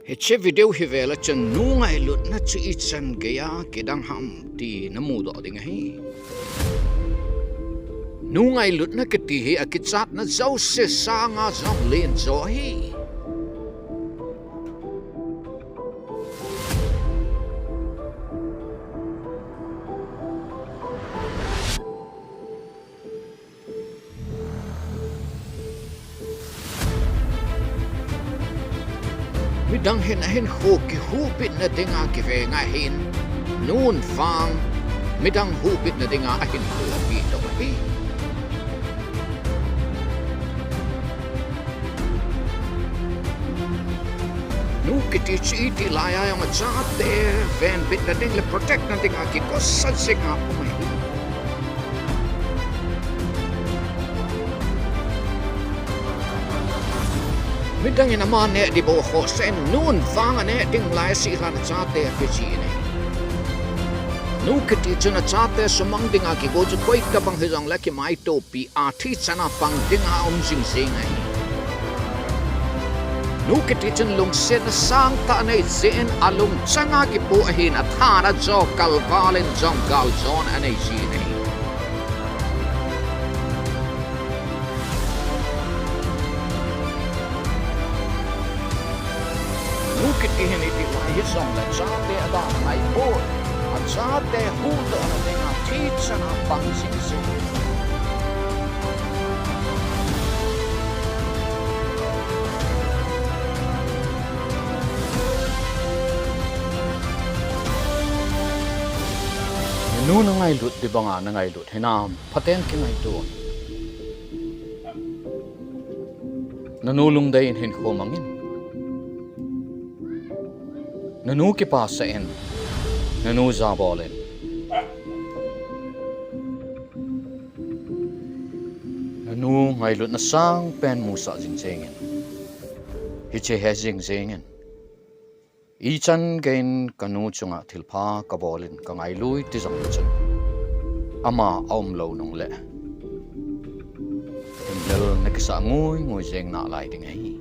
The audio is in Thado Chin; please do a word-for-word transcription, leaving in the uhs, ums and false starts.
Hiche video hi vel a chun nu ngailutna chu ichan geiya kidang ham ti namudoh ding ahi. Nu ngailutna kiti hi akichatna jouse sanga jong len jo ahi. Midang hin ahinkho kihuhbitna dinga kiveng ahin, nun vang midang huhbitna dinga ahinkho apeh doh ahi. Nu kiti chu iti laiya jong achate venbitna ding le protect na dinga kikosa jing a um ahi. Midang in ama neh ding bou akhohsah in, nun vang aneh ding lai asih lhan achate ape jin ahi. Nu kiti chun achate sumang dinga kigo chu koitobang hijongle kimaitopi a thi chana pang dinga um jing jeng ahi. Nu kiti chun lungsetna sangtah anei jeh in alungchanga kipoh ahin, athat a jo kalval in jong galjona anei jin ahi. Nu kiti hin iti lai hijongle achate adang angaipoi, achate huhdohna dinga thi chana pang jing jeng. Nanu nangailut ding banga nangailut hinam, phaten kingaito in. Nanu lungdei in hinkho mangin. Nanu kipasah in, nanu jabol in. Nanu ngailutna sangpen musah jing jengin. Hiche he jing jengin. Ichan geiyin kanu chunga thilpha kabol in kangailui ti jongle chun, ama aumlou nungle, himlel nakisah ngui ngui jeng nalai ding ahi.